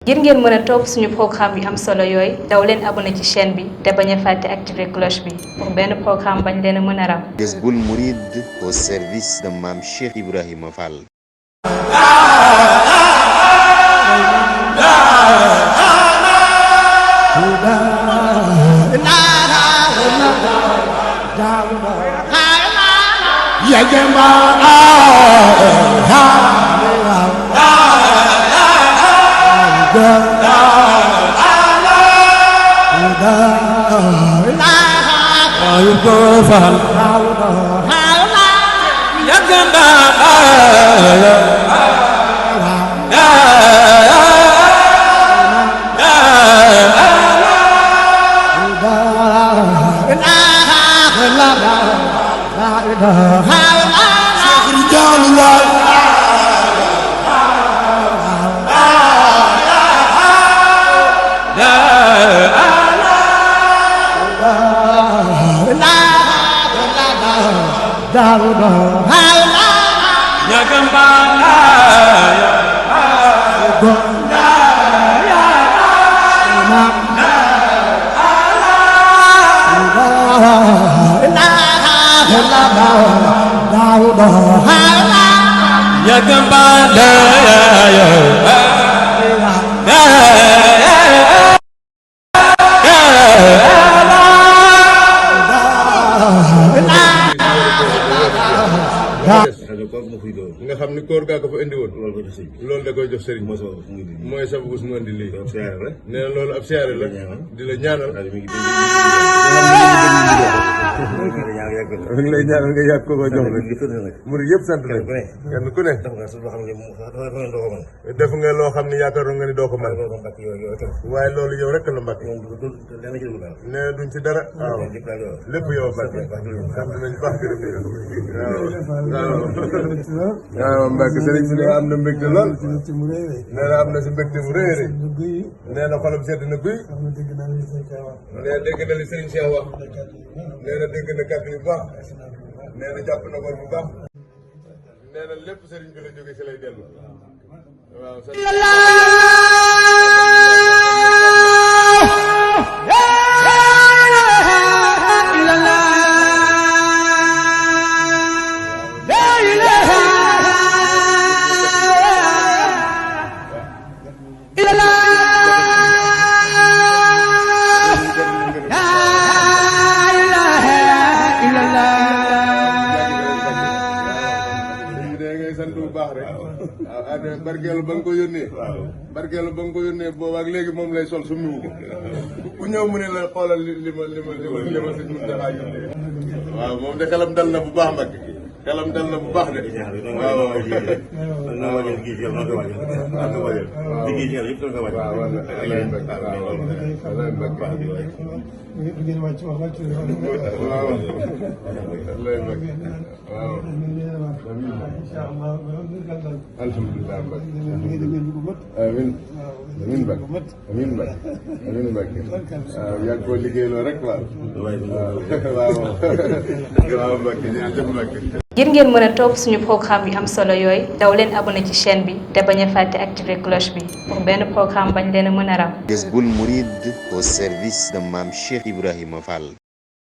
ngir ngeen mën a topp suñu programme yu am solo yooyu daw leen abonné ci chaîne bi te bañ a fàtte activer cloche bi pour benn programme bañ leen a mën a ram. Jazboul Mouride au service de Mame Cheikh Ibrahima Fall. nga xam ni koor gaa ko fa indi woon loolu da koy jox sëriñ mooy sababu su mu indi lii nee na loolu ab siyaare la di la ñaanal mi ngi lay ñaanal nga yàgg ko ko jox rek murid yëpp sant nañ kenn ku ne def nga loo xam ne yaakaaroon nga ni doo ko mën waaye loolu yow rek la Mbàkke nee na duñ ci dara waaw lépp yow Mbàkke sant nañ baax gërëm waaw Mbàkke sëriñ bi am na mbégte lool nee na am na si mbégte mu rëy rëy nee na xolam sedd na guy nee na dégg na li sëriñ Cheikh wax nee na dégg na kàddu yu baax nee na jàpp na ko bu baax nee na lépp sëriñ bi la jóge si lay dellu waaw barkeelu ba nga ko yónnee barkeelu ba nga ko yónnee boobaak léegi moom lay sol summi wu ko ku ñëw mu ne la xoolal li ma si mun defaa yónnee waaw moom de xelam dal na bu baax Mbàkke xelam dal na bu baax de waaw alhamdulilah amiin amiin Mbacke amiin Mbacke amiin Mbacke waaw yaa ngi ko liggéeyloo rek waaw waaw Mbacke jërëjëf Mbacke. ngir ngeen mën a topp suñu programme yu am solo yooyu daw leen abonné ci chaîne bi te bañ a fàtte activer cloche bi pour benn programme bañ leen a mën a ram. Jazboul Mouride au service de Mame Cheikh Ibrahima Fall.